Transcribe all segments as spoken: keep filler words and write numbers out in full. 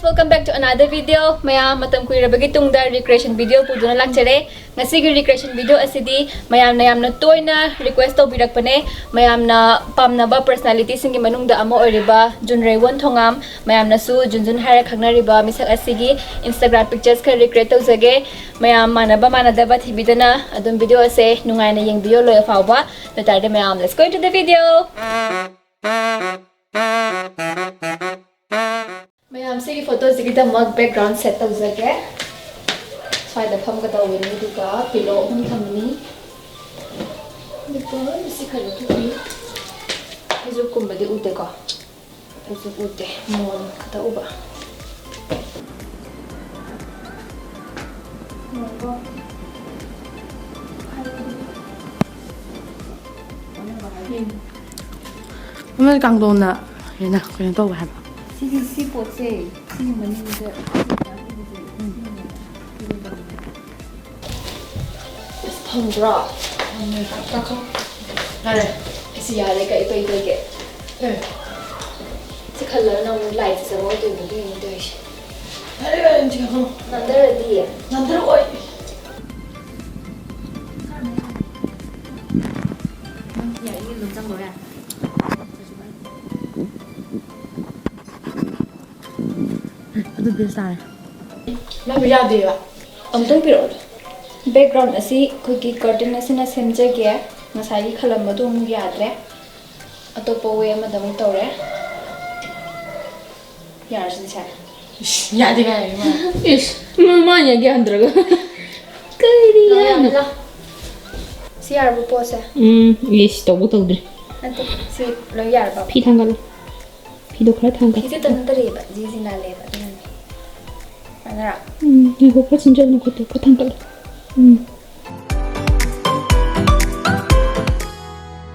Welcome back to another video. ꯃꯌꯥꯝ ꯃꯇꯝ ꯀꯨꯏꯔꯕꯒꯤ ꯇꯨꯡꯗ recreation video ꯄꯨꯗꯨꯅ ꯂꯥꯛꯆꯔꯦ꯫ ꯉꯁꯤꯒꯤ recreation video ꯑꯁꯤꯗꯤ ꯃꯌꯥꯝꯅ ꯌꯥꯝꯅ ꯇꯣꯏꯅ request ꯇꯧꯕꯤꯔꯛꯄꯅꯦ꯫ ꯃꯌꯥꯝꯅ ꯄꯥꯝꯅꯕ personalityꯁꯤꯡꯒꯤ ꯃꯅꯨꯡꯗ ꯑꯃ ꯑꯣꯏꯔꯤꯕ ꯖꯨꯟꯔꯩꯋꯣꯟ ꯊꯣꯉꯥꯝ, ꯃꯌꯥꯝꯅꯁꯨ ꯖꯨꯟꯖꯨꯟ ꯍꯥꯏꯔ ꯈꯪꯅꯔꯤꯕ ꯃꯤꯁꯛ ꯑꯁꯤꯒꯤ Instagram pictures ꯈꯔ recreate ꯇꯧꯖꯒꯦ꯫ ꯃꯌꯥꯝ ꯃꯥꯟꯅꯕ ꯃꯥꯟꯅꯗꯕ ꯊꯤꯕꯤꯗꯅ ꯑꯗꯨꯝ video ꯑꯁꯦ ꯅꯨꯡꯉꯥꯏꯅ ꯌꯦꯡꯕꯤꯌꯣ ꯂꯣꯏꯐꯥꯎꯕ꯫ ꯑꯗꯨ ꯑꯣꯏꯇꯥꯔꯗꯤ ꯃꯌꯥꯝ, let's go into the video. ꯃꯌꯥꯝ, ꯁꯤꯒꯤ photoꯁꯤꯒꯤꯗꯃꯛ background set ꯇꯧꯖꯒꯦ꯫ ꯁ꯭ꯋꯥꯏꯗ ꯐꯝꯒꯗꯧꯕꯅꯤ, ꯑꯗꯨꯒ pillow ꯑꯍꯨꯝ ꯊꯝꯃꯅꯤ꯫ ꯑꯗꯨꯒ ꯃꯁꯤ ꯈꯔ ꯂꯧꯊꯣꯛꯄꯤꯌꯨ꯫ ꯐꯩꯖꯨꯞꯀꯨꯝꯕꯗꯤ ꯎꯗꯦꯀꯣ? ꯐꯩꯖꯨꯞ ꯎꯗꯦ, ꯃꯣꯟ ꯈꯛꯇ ꯎꯕ꯫ ꯎꯝ꯫ ꯑꯃꯅ ꯀꯥꯡꯗꯣꯟꯅ ꯍꯦꯟꯅ ꯀꯩꯅꯣ ꯇꯧꯕ ꯍꯥꯏꯕ꯫ ꯁꯤꯒꯤ, ꯁꯤ ꯄꯣꯠꯁꯦ, ꯁꯤꯒꯤ ꯃꯅꯤꯡꯗ, ꯁꯤ ꯃꯌꯥꯝ ꯎꯕꯁꯦ, ꯎꯝ꯫ ꯑꯁ, ꯐꯪꯗ꯭ꯔꯣ? ꯐꯪꯉꯦ, ꯀꯥꯈꯣ꯫ ꯌꯥꯔꯦ꯫ ꯑꯁꯤ ꯌꯥꯔꯦ, ꯀꯩ, ꯀꯩ, ꯀꯩ, ꯀꯩ? ꯑꯦ꯫ ꯁꯤ ꯈꯜꯂꯒ ꯅꯪ ꯑꯃꯨꯛ ꯂꯥꯏꯠꯁꯦ ꯆꯪꯉꯛꯑꯣꯏꯗꯣꯏꯅꯤ, ꯑꯗꯨꯏꯅꯤ ꯇꯧꯔꯤꯁꯦ꯫ ꯌꯥꯔꯦ, ꯌꯥꯔꯦ, ꯁꯤ ꯀꯥꯈꯣ꯫ ꯅꯥꯟꯊꯔꯗꯤ? ꯅꯥꯟꯊꯔꯛꯑꯣꯏ꯫ ꯅꯪ ꯌꯥꯔꯦ, ꯌꯨꯝ ꯑꯗꯨꯝ ꯆꯪꯈ꯭ꯔꯣ ꯌꯥꯔꯦ꯫ ꯑꯗꯨ best ꯇꯥꯔꯦ꯫ ꯅꯪ ꯌꯥꯗꯦꯕ꯫ ꯑꯃꯨꯛꯇꯪ ꯄꯤꯔꯛꯑꯣ꯫ Background ꯑꯁꯤ ꯑꯩꯈꯣꯏꯒꯤ curtain ꯑꯁꯤꯅ ꯁꯦꯝꯖꯒꯦ꯫ ꯉꯁꯥꯏꯒꯤ ꯈꯜꯂꯝꯕꯗꯣ ꯑꯃꯨꯛ ꯌꯥꯗ꯭ꯔꯦ꯫ ꯑꯇꯣꯞꯄ way ꯑꯃꯗ ꯑꯃꯨꯛ ꯇꯧꯔꯦ꯫ ꯌꯥꯔꯁꯤꯅꯦ ꯁꯦ꯫ ꯏꯁ, ꯌꯥꯗꯦ ꯀꯥꯏꯅ ꯃꯥ꯫ ꯏꯁ, ꯃꯥ, ꯃꯥ ꯌꯥꯒꯦ ꯍꯟꯗ꯭ꯔꯒ꯫ ꯀꯔꯤ ꯂꯥꯎ, ꯍꯥꯏꯅꯣ? ꯂꯥꯎ꯫ ꯁꯤ ꯌꯥꯔꯕ ꯄꯣꯠꯁꯦ? ꯎꯝ, ꯏꯁ, ꯇꯧꯕ ꯇꯧꯗ꯭ꯔꯤ꯫ ꯅꯠꯇꯦ, ꯁꯤ ꯂꯣꯏ ꯌꯥꯔꯕ? ꯐꯤ ꯊꯥꯡꯒꯠꯂꯣ꯫ ꯐꯤꯗꯣ ꯈꯔ ꯊꯥꯡꯒꯠ-꯫ ꯐꯤꯁꯦ ꯇꯠꯅꯗꯔꯤꯕ, ꯖꯤꯖꯤ ꯅꯥꯜꯂꯦꯕ, ꯑꯗꯨꯅꯅꯦ꯫ ꯁꯨꯃꯥꯏꯅꯔꯣ? ꯎꯝ, ꯉꯥꯏꯈꯣ, ꯈꯔ ꯆꯤꯟꯖꯜꯂꯨ, ꯈꯨꯠꯇꯣ ꯈꯔ ꯊꯥꯡꯒꯠꯂꯣ꯫ ꯎꯝ꯫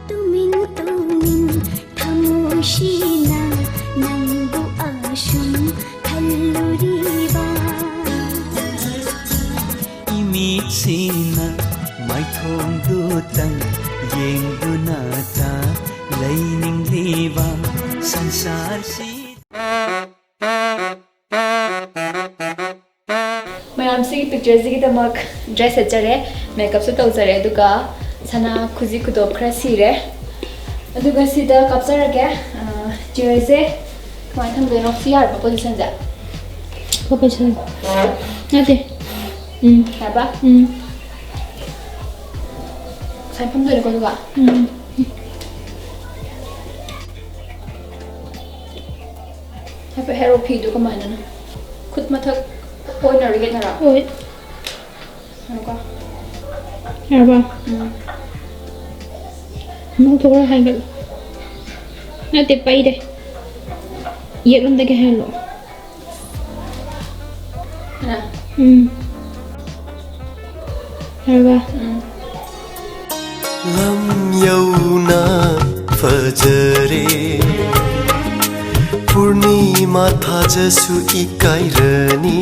ꯇꯨꯃꯤꯟ ꯇꯨꯃꯤꯟ ꯊꯃꯣꯏꯁꯤꯅ ꯅꯪꯕꯨ ꯑꯁꯨꯝ ꯈꯜꯂꯨꯔꯤꯕ꯫ ꯏꯃꯤꯠꯁꯤꯅ ꯃꯥꯏꯊꯣꯡꯗꯨꯇꯪ ꯌꯦꯡꯗꯨꯅꯇ ꯂꯩꯅꯤꯡꯂꯤꯕ ꯁꯪꯁꯥꯔꯁꯤ꯫ ꯃꯌꯥꯝꯁꯤꯒꯤ ꯄꯤꯛꯆꯔꯁꯤꯒꯤꯗꯃꯛ ꯗ꯭ꯔꯦꯁ ꯁꯦꯠꯆꯔꯦ, ꯃꯦꯀꯞꯁꯨ ꯇꯧꯖꯔꯦ, ꯑꯗꯨꯒ ꯁꯅꯥ ꯈꯨꯖꯤ ꯈꯨꯗꯣꯞ ꯈꯔ ꯁꯤꯔꯦ꯫ ꯑꯗꯨꯒ ꯁꯤꯗ ꯀꯥꯞꯆꯔꯒꯦ꯫ ꯑ, ꯆꯤꯌꯔꯁꯦ ꯀꯃꯥꯏꯅ ꯊꯝꯗꯣꯏꯅꯣ? ꯁꯤ ꯌꯥꯔꯕ ꯄꯣꯖꯤꯁꯟꯁꯦ? ꯄꯣꯖꯤꯁꯟ ꯅꯠꯇꯦ꯫ ꯎꯝ꯫ ꯌꯥꯔꯕ? ꯎꯝ꯫ ꯁꯨꯃꯥꯏꯅ ꯐꯝꯗꯣꯏꯅꯤꯀꯣ ꯑꯗꯨꯒ? ꯎꯝ꯫ ꯍꯥꯏꯐꯦꯠ ꯍꯥꯏꯔꯛꯑꯣ, ꯐꯤꯗꯨ ꯀꯃꯥꯏꯅꯅꯣ? ꯈꯨꯠ ꯃꯊꯛ ꯑꯣꯏꯅꯔꯣ, ꯌꯦꯠꯅꯔꯣ? ꯍꯣꯏ꯫ ꯉꯥꯏꯈꯣꯀꯣ꯫ ꯌꯥꯔꯕ? ꯎꯝ꯫ ꯑꯃꯨꯛ ꯊꯣꯛꯂ ꯍꯥꯏꯒꯠꯂꯣ꯫ ꯅꯠꯇꯦ, ꯄꯩꯔꯦ꯫ ꯌꯦꯠꯂꯣꯝꯗꯒꯤ ꯍꯥꯏꯒꯠꯂꯣ꯫ ꯑ꯫ ꯎꯝ꯫ ꯌꯥꯔꯕ? ꯎꯝ꯫ ꯂꯝ ꯌꯧꯅ ꯐꯖꯔꯦ꯫ ꯄꯨꯔꯅꯤꯃꯥ ꯊꯥꯖꯁꯨ ꯏꯀꯥꯏꯔꯅꯤ꯫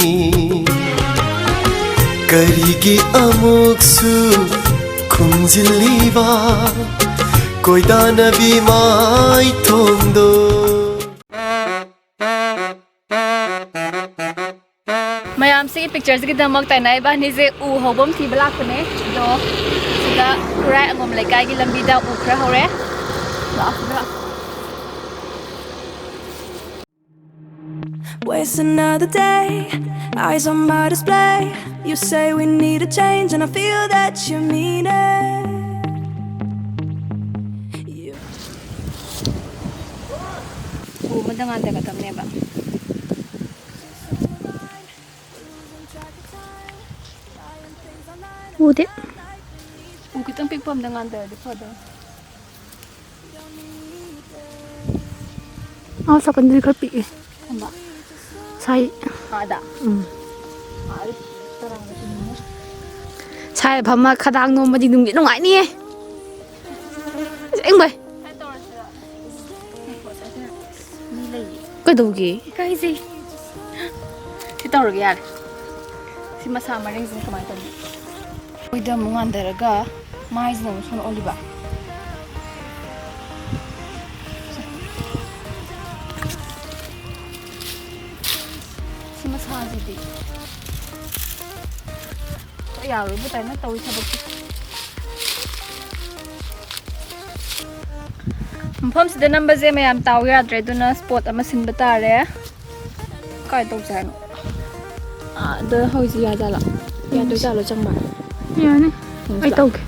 ꯀꯔꯤꯒꯤ ꯑꯃꯨꯛꯁꯨ ꯈꯨꯝꯖꯤꯜꯂꯤꯕ ꯀꯣꯏꯗꯥꯅꯕꯤ ꯃꯥꯏꯊꯣꯡꯗꯣ? ꯃꯌꯥꯝꯁꯤꯒꯤ ꯄꯤꯛꯆꯔꯁꯤꯒꯤꯗꯃꯛ ꯇꯥꯏꯅ ꯏꯕꯥꯅꯤꯁꯦ ꯎ ꯍꯧꯕ ꯑꯃ ꯊꯤꯕ ꯂꯥꯛꯄꯅꯦ꯫ ꯑꯗꯣ ꯁꯤꯗ ꯈꯨꯔꯥꯏ ꯑꯉꯣꯝ ꯂꯩꯀꯥꯏꯒꯤ ꯂꯝꯕꯤꯗ ꯎ ꯈꯔ ꯍꯧꯔꯦ꯫ ꯂꯥꯛꯑꯣ, ꯁꯤꯗ ꯂꯥꯛꯑꯣ꯫ Waste another day, eyes on my display. You say we need a change, and I feel that you mean it. You ꯎ ꯑꯃꯗ ꯉꯥꯟꯊꯒꯗꯕꯅꯦꯕ꯫ ꯎꯗꯦ꯫ ꯎ ꯈꯤꯇꯪ ꯄꯤꯛꯄ ꯑꯝꯗ ꯉꯥꯟꯊꯔꯗꯤ ꯐꯗꯧꯅꯤ꯫ ꯑꯥ, ꯁꯥꯀꯟꯗꯨꯗꯤ ꯈꯔ ꯄꯤꯛꯑꯦ꯫ ꯑꯃ꯫ ꯁꯥꯏ꯫ ꯑꯥꯗ? ꯎꯝ꯫ ꯑꯥꯗ ꯇꯔꯥꯡꯅ ꯆꯤꯡꯉꯦ꯫ ꯁꯥꯏ ꯐꯝꯃ ꯈꯗꯥꯡ ꯅꯣꯝꯃꯗꯤ ꯅꯨꯡꯗꯤ ꯅꯨꯡꯉꯥꯏꯅꯤꯌꯦ꯫ ꯑꯁꯦꯡꯕꯩ꯫ ꯃꯤ ꯂꯩꯌꯦ꯫ ꯀꯩꯗꯧꯒꯦ? ꯏꯀꯥꯏꯖꯩ꯫ ꯁꯤ ꯇꯧꯔꯒꯦ ꯌꯥꯔꯦ꯫ ꯁꯤ ꯃꯁꯥ ꯃꯔꯦꯡꯁꯤꯅ ꯀꯃꯥꯏꯅ ꯇꯧꯅꯤ? ꯑꯣꯏꯗ ꯑꯃꯨꯛ ꯉꯥꯟꯊꯔꯒ ꯃꯥꯏꯁꯤꯅ ꯑꯃꯨꯛ ꯁꯣꯝ ꯑꯣꯜꯂꯤꯕ꯫ ꯁꯥꯁꯤꯗꯤ ꯌꯥꯔꯣꯏꯕ ꯇꯥꯏꯅ ꯇꯧꯔꯤ ꯊꯕꯛꯁꯤ꯫ ꯃꯐꯝꯁꯤꯗ ꯅꯝꯕꯁꯦ ꯃꯌꯥꯝ ꯇꯥꯎ ꯌꯥꯗ꯭ꯔꯦ, ꯑꯗꯨꯅ ꯁ꯭ꯄꯣꯠ ꯑꯃ ꯁꯤꯟꯕ ꯇꯥꯔꯦ꯫ ꯀꯥꯏ ꯇꯧꯁꯦ ꯍꯥꯏꯅꯣ? ꯑꯥꯗ ꯍꯧꯖꯤꯛ ꯌꯥꯖꯥꯠꯂꯣ? ꯌꯥꯗꯣꯏꯖꯥꯠꯂꯣ ꯆꯪꯕ? ꯌꯥꯅꯤ꯫ ꯌꯦꯡꯁꯤ ꯑꯩ ꯂꯥꯛꯑꯣ꯫ ꯇꯧꯒꯦ꯫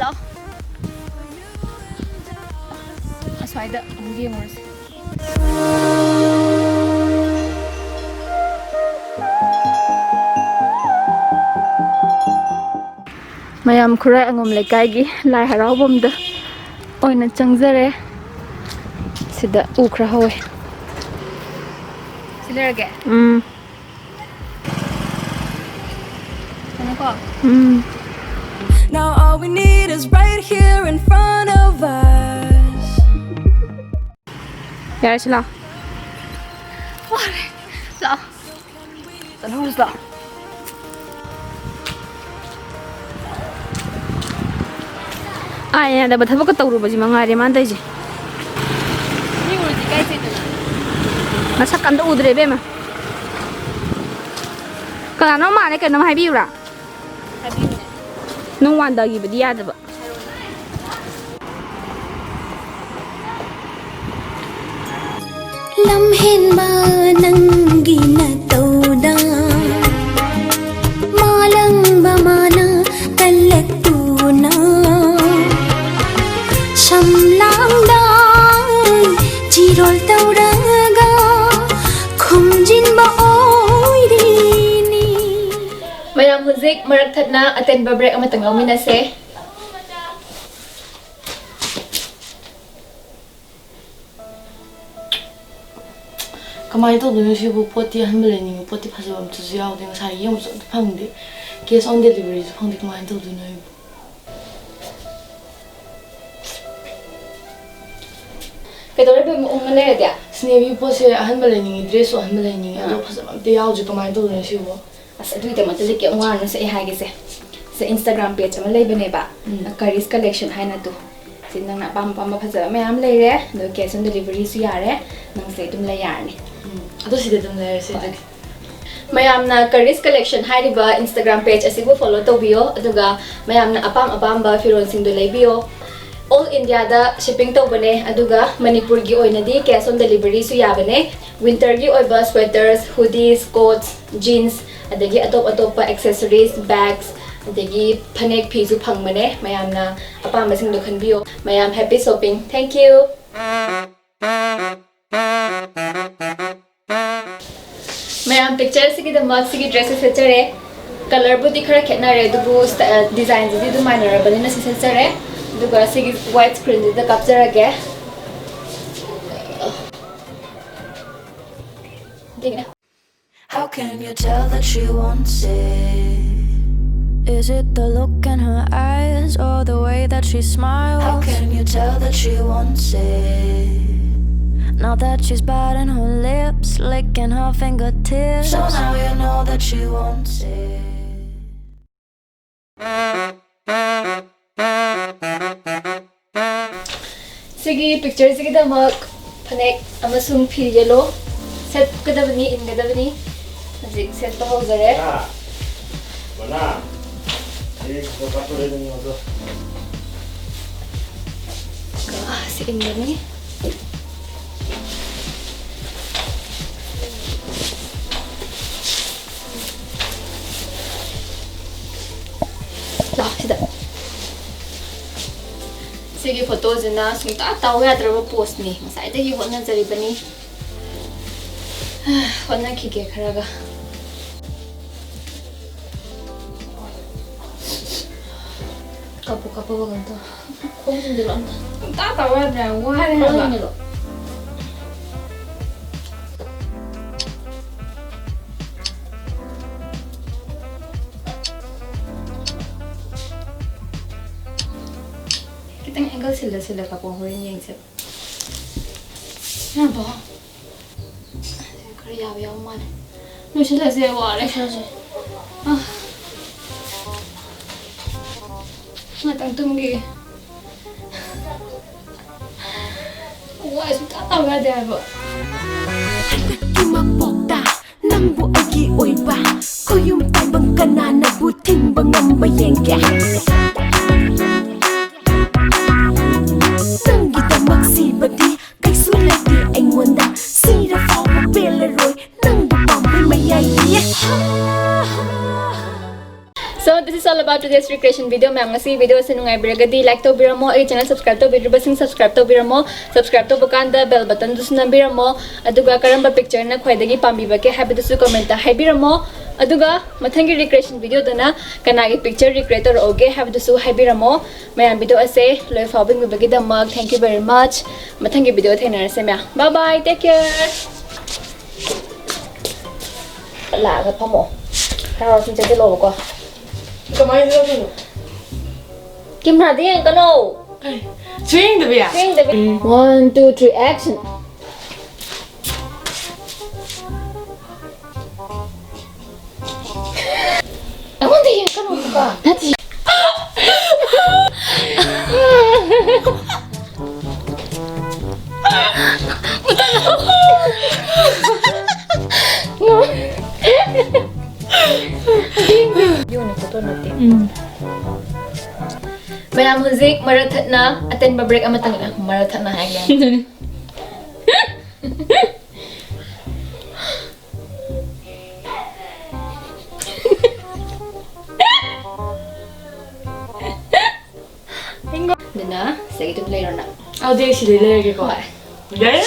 ꯂꯥꯛꯑꯣ꯫ ꯑꯁ꯭ꯋꯥꯏꯗ ꯑꯃꯨꯛ ꯌꯦꯡꯉꯨꯔꯁꯤ꯫ ꯃꯌꯥꯝ ꯈꯨꯔꯥꯏ ꯑꯉꯝ ꯂꯩꯀꯥꯏꯒꯤ ꯂꯥꯏ ꯍꯔꯥꯎꯐꯝꯗ ꯑꯣꯏꯅ ꯆꯪꯖꯔꯦ꯫ ꯁꯤꯗ ꯎ ꯈꯔ ꯍꯧꯋꯦ꯫ ꯁꯤ ꯂꯩꯔꯒꯦ? ꯎꯝ꯫ ꯀꯩꯅꯣꯀꯣ? ꯎꯝ꯫ Now all we need is right here in front of us. ꯌꯥꯔꯦ, ꯁꯤ ꯂꯥꯛꯑꯣ꯫ ꯋꯥꯔꯦ꯫ ꯂꯥꯛꯑꯣ꯫ ꯆꯠꯍꯧꯔꯁꯤ ꯂꯥꯛꯑꯣ꯫ ꯑꯥ, ꯌꯥꯗꯕ ꯊꯕꯛꯀ ꯇꯧꯔꯨꯕꯁꯤ ꯃꯉꯥꯏꯔꯦ ꯃꯥꯅ ꯇꯧꯔꯤꯁꯦ꯫ ꯃꯤ ꯎꯔꯗꯤ ꯏꯀꯥꯏꯖꯩꯗꯅ꯫ ꯃꯁꯛ ꯑꯝꯇ ꯎꯗ꯭ꯔꯦ ꯏꯕꯦꯝꯃ꯫ ꯀꯅꯥꯅꯣ ꯃꯥꯜꯂꯦ ꯀꯩꯅꯣꯝ ꯍꯥꯏꯕꯤꯌꯨꯔꯥ? ꯍꯥꯏꯕꯤꯌꯨꯅꯦ꯫ ꯅꯪ ꯋꯥꯟꯗꯒꯤꯕꯗꯤ ꯌꯥꯗꯕ꯫ ꯂꯝꯍꯦꯟꯕ ꯅꯪꯒꯤ ꯅꯇꯧꯗ ꯃꯥꯂꯪꯕ ꯃꯥꯅ ꯀꯜꯂꯛꯇꯨꯅ ꯁꯝꯂꯥꯡꯗ ꯆꯤꯔꯣꯜ ꯇꯧꯔꯒ ꯈꯨꯝꯖꯤꯟꯕ ꯑꯣꯏꯔꯤꯅꯤ꯫ ꯃꯌꯥꯝ ꯍꯧꯖꯤꯛ ꯃꯔꯛ ꯊꯠꯅ ꯑꯇꯦꯟꯕ ꯕ꯭ꯔꯦꯛ ꯑꯃꯇꯪ ꯂꯧꯃꯤꯟꯅꯁꯦ꯫ ꯀꯃꯥꯏꯅ ꯇꯧꯗꯣꯏꯅꯣ ꯁꯤꯕꯨ? ꯄꯣꯠꯇꯤ ꯑꯍꯟꯕ ꯂꯩꯅꯤꯡꯉꯤ, ꯄꯣꯠꯇꯤ ꯐꯖꯕ ꯑꯝꯇꯁꯨ ꯌꯥꯎꯗꯦ, ꯉꯁꯥꯏ ꯌꯦꯡꯕꯁꯨ ꯑꯝꯇ ꯐꯪꯗꯦ, cash on deliveryꯁꯨ ꯐꯪꯗꯦ, ꯀꯃꯥꯏꯅ ꯇꯧꯗꯣꯏꯅꯣ ꯑꯩꯕꯨ? ꯀꯩꯗꯧꯔꯦ ꯏꯕꯦꯝꯃ, ꯎꯪꯉ ꯂꯩꯔꯗꯤ? ꯁꯤꯅꯦꯕꯤ, ꯄꯣꯠꯁꯦ ꯑꯍꯟꯕ ꯂꯩꯅꯤꯡꯉꯤ, dressꯁꯨ ꯑꯍꯟꯕ ꯂꯩꯅꯤꯡꯉꯤ, ꯑꯗꯣ ꯑꯥ꯫ ꯐꯖꯕ ꯑꯝꯇ ꯌꯥꯎꯗ꯭ꯔꯦ, ꯀꯃꯥꯏꯅ ꯇꯧꯗꯣꯏꯅꯣ ꯁꯤꯕꯨ? ꯑꯁ, ꯑꯗꯨꯒꯤꯗꯃꯛꯇꯗꯤ ꯀꯩꯝ ꯋꯥꯔꯨꯅꯨꯁꯦ, ꯑꯩ ꯍꯥꯏꯒꯦꯁꯦ꯫ ꯁꯦ, Instagram page ꯑꯃ ꯂꯩꯕꯅꯦꯕ, ꯎꯝ꯫ Karis Collection ꯍꯥꯏꯅ ꯑꯗꯨ꯫ ꯁꯤ ꯅꯪꯅ ꯑꯄꯥꯝ ꯑꯄꯥꯝꯕ ꯐꯖꯕ ꯃꯌꯥꯝ ꯂꯩꯔꯦ, ꯑꯗꯣ cash on deliveryꯁꯨ ꯌꯥꯔꯦ, ꯅꯪꯁꯦ ꯑꯗꯨꯝ ꯂꯩ ꯌꯥꯔꯅꯤ꯫ ꯑꯗꯣ ꯁꯤꯗ ꯑꯗꯨꯝ ꯂꯩꯔꯁꯦ ꯑꯗꯨꯗꯤ꯫ ꯃꯌꯥꯝꯅ Karis Collection ꯍꯥꯏꯔꯤꯕ Instagram page ꯑꯁꯤꯕꯨ follow ꯇꯧꯕꯤꯌꯣ, ꯑꯗꯨꯒ ꯃꯌꯥꯝꯅ ꯑꯄꯥꯝ ꯑꯄꯥꯝꯕ ꯐꯤꯔꯣꯜꯁꯤꯡꯗꯣ ꯂꯩꯕꯤꯌꯣ꯫ All Indiaꯗ shipping ꯇꯧꯕꯅꯦ, ꯑꯗꯨꯒ ꯃꯅꯤꯄꯨꯔꯒꯤ ꯑꯣꯏꯅꯗꯤ cash on deliveryꯁꯨ ꯌꯥꯕꯅꯦ꯫ Winterꯒꯤ ꯑꯣꯏꯕ sweaters, hoodies, coats, jeans, ꯑꯗꯒꯤ ꯑꯇꯣꯞ ꯑꯇꯣꯞꯄ accessories, bags, ꯑꯗꯒꯤ ꯐꯅꯦꯛ ꯐꯤꯁꯨ ꯐꯪꯕꯅꯦ꯫ ꯃꯌꯥꯝꯅ ꯑꯄꯥꯝꯕꯁꯤꯡꯗꯣ ꯈꯟꯕꯤꯌꯣ꯫ ꯃꯌꯥꯝ happy shopping! Thank you! ꯃꯌꯥꯝ, picture ꯑꯁꯤꯒꯤꯗꯃꯛ ꯁꯤꯒꯤ dress ꯑꯁꯤ ꯁꯦꯠꯆꯔꯦ꯫ Colourꯕꯨꯗꯤ ꯈꯔ ꯈꯦꯠꯅꯔꯦ, ꯑꯗꯨꯕꯨ ꯁ꯭ꯇ-, designꯁꯤꯗꯤ ꯑꯗꯨꯝ ꯃꯥꯟꯅꯔꯕꯅꯤꯅ ꯁꯤ ꯁꯦꯠꯆꯔꯦ꯫ ꯑꯗꯨꯒ ꯁꯤꯒꯤ white screenꯁꯤꯗ ꯀꯥꯞꯆꯔꯒꯦ꯫ How can you tell that she wants it? Is it the look in her eyes or the way that she smiles? How can you tell that she wants it? Now that she's biting her lips, licking her fingertips. So now you know that she wants it. ꯁꯤꯒꯤ pictureꯁꯤꯒꯤꯗꯃꯛ ꯐꯅꯦꯛ ꯑꯃꯁꯨꯡ ꯐꯤ yellow ꯁꯦꯠꯀꯗꯕꯅꯤ, ꯏꯟꯒꯗꯕꯅꯤ꯫ ꯍꯧꯖꯤꯛ ꯁꯦꯠꯄ ꯍꯧꯖꯔꯦ꯫ ꯃꯅꯥ, ꯃꯅꯥ, ꯁꯤ ꯈꯔ ꯀꯥꯞꯊꯣꯔꯛꯑꯦ ꯅꯪ ꯑꯗꯣ꯫ ꯁꯤ ꯏꯟꯒꯅꯤ꯫ ꯂꯥꯛꯑꯣ ꯁꯤꯗ꯫ ꯁꯤꯒꯤ photoꯁꯤꯅ ꯁꯨꯡꯇꯥ ꯇꯥꯎ ꯌꯥꯗ꯭ꯔꯕ poseꯅꯤ꯫ ꯉꯁꯥꯏꯗꯒꯤ ꯍꯣꯠꯅꯖꯔꯤꯕꯅꯤ꯫ ꯍꯣꯠꯅꯈꯤꯒꯦ ꯈꯔꯒ꯫ ꯀꯞꯄꯨ ꯀꯞꯄꯨꯕ ꯀꯩꯅꯣ ꯇꯧ꯫ ꯈꯣꯡ ꯊꯤꯟꯖꯤꯜꯂꯣ ꯑꯝꯇ꯫ ꯁꯨꯡꯇꯥ ꯇꯥꯎ ꯌꯥꯗ꯭ꯔꯦ ꯍꯥꯏꯕ, ꯋꯥꯔꯦ ꯈꯣꯡ ꯍꯥꯏꯕ꯫ ꯊꯤꯟꯖꯤꯜꯂꯣ꯫ ꯈꯤꯇꯪ angle ꯁꯤꯜꯂ ꯁꯤꯜꯂ ꯀꯥꯞꯄꯣ, ꯍꯣꯔꯦꯟ ꯌꯦꯡꯁꯦꯕ꯫ ꯌꯥꯔꯕꯣ? ꯈꯔ ꯌꯥꯕ ꯌꯥꯎ ꯃꯥꯜꯂꯦ꯫ ꯂꯣꯏꯁꯤꯜꯂꯁꯦ, ꯋꯥꯔꯦ꯫ ꯂꯣꯏꯁꯤꯜꯂꯁꯦ꯫ ꯑꯥ꯫ ꯉꯥꯛꯇꯪ ꯇꯨꯝꯈꯤꯒꯦ꯫ ꯋꯥ ꯁꯨꯡꯇꯥ ꯇꯥꯕ ꯌꯥꯗꯦ ꯍꯥꯏꯕ꯫ ꯍꯟꯗꯛꯀꯤ ꯃꯄꯣꯛꯇ ꯅꯪꯕꯨ ꯑꯩꯒꯤ ꯑꯣꯏꯕ ꯈꯨꯌꯨꯝ ꯇꯥꯏꯕꯪ ꯀꯅꯥꯅꯕꯨ ꯊꯤꯡꯕ ꯉꯝꯕ ꯌꯦꯡꯒꯦ꯫ ꯅꯪꯒꯤꯗꯃꯛ ꯁꯤꯕꯗꯤ ꯀꯩꯁꯨ ꯂꯩꯇꯦ ꯑꯩꯉꯣꯟꯗ꯫ ꯁꯤꯔ ꯐꯥꯎꯕ ꯄꯦꯜꯂꯔꯣꯏ ꯅꯪꯕꯨ ꯄꯥꯝꯕꯩ ꯃꯌꯥꯏꯗꯤ꯫ So this is all about today's recreation video. ꯃꯌꯥꯝ, ꯉꯁꯤ video ꯑꯁꯤ ꯅꯨꯡꯉꯥꯏꯕꯤꯔꯒꯗꯤ like ꯇꯧꯕꯤꯔꯝꯃꯣ, ꯑꯩꯒꯤ channel subscribe ꯇꯧꯕꯤꯗ꯭ꯔꯤꯕꯁꯤꯡ subscribe ꯇꯧꯕꯤꯔꯝꯃꯣ꯫ Subscribe ꯇꯧꯕ ꯀꯥꯟꯗ bell button ꯗꯨꯁꯨ ꯅꯝꯕꯤꯔꯝꯃꯣ꯫ ꯑꯗꯨꯒ ꯀꯔꯝꯕ picture ꯅ ꯈ꯭ꯋꯥꯏꯗꯒꯤ ꯄꯥꯝꯕꯤꯕꯒꯦ ꯍꯥꯏꯕꯗꯨꯁꯨ comment ꯇ ꯍꯥꯏꯕꯤꯔꯝꯃꯣ꯫ ꯑꯗꯨꯒ ꯃꯊꯪꯒꯤ recreation video ꯗꯅ ꯀꯅꯥꯒꯤ picture recreate ꯇꯧꯔꯛꯎꯒꯦ ꯍꯥꯏꯕꯗꯨꯁꯨ ꯍꯥꯏꯕꯤꯔꯝꯃꯣ꯫ ꯃꯌꯥꯝ, video ꯑꯁꯦ ꯂꯣꯏꯐꯥꯎ ꯌꯦꯡꯕꯤꯕꯒꯤꯗꯃꯛ thank you very much. ꯃꯊꯪꯒꯤ video ꯊꯦꯡꯅꯔꯁꯦ ꯃꯌꯥꯝ꯫ Bye bye, take care. ꯂꯥꯛꯑꯒ ꯐꯝꯃꯣ꯫ ꯈꯔ ꯋꯥꯛꯀꯤꯡ ꯆꯠꯁꯤꯜꯂꯣꯕꯀꯣ꯫ ꯀꯃꯥꯏꯅ ꯆꯠꯇꯣꯏꯅꯣ? ꯀꯦꯃꯦꯔꯥꯗ ꯌꯦꯡꯉꯛꯀꯅꯣ꯫ ꯁꯨꯌꯦꯡꯗꯕꯤ? ꯁꯨꯌꯦꯡꯗꯕꯤ꯫ One, two, three, action. ꯑꯩꯉꯣꯟꯗ ꯌꯦꯡꯉꯛꯀꯅꯣꯕꯀꯣ꯫ ꯅꯠꯇꯦ꯫ ꯌꯣꯟꯅ ꯐꯣꯇꯣ ꯅꯠꯇꯦ꯫ ꯎꯝ꯫ ꯃꯌꯥꯝ ꯍꯧꯖꯤꯛ ꯃꯔꯛ ꯊꯠꯅ ꯑꯇꯦꯟꯕ break ꯑꯃꯇꯪ, ꯃꯔꯛ ꯊꯠꯅ ꯍꯥꯏꯒꯦ꯫ ꯑꯗꯨꯅ ꯁꯤꯗꯒꯤ ꯑꯗꯨꯝ ꯂꯩꯔꯣ ꯅꯪ꯫ ꯑꯗꯨꯗꯤ ꯑꯩ ꯁꯤꯗꯩ ꯂꯩꯔꯒꯦꯀꯣ꯫ ꯍꯣꯏ꯫ ꯌꯥꯏ꯫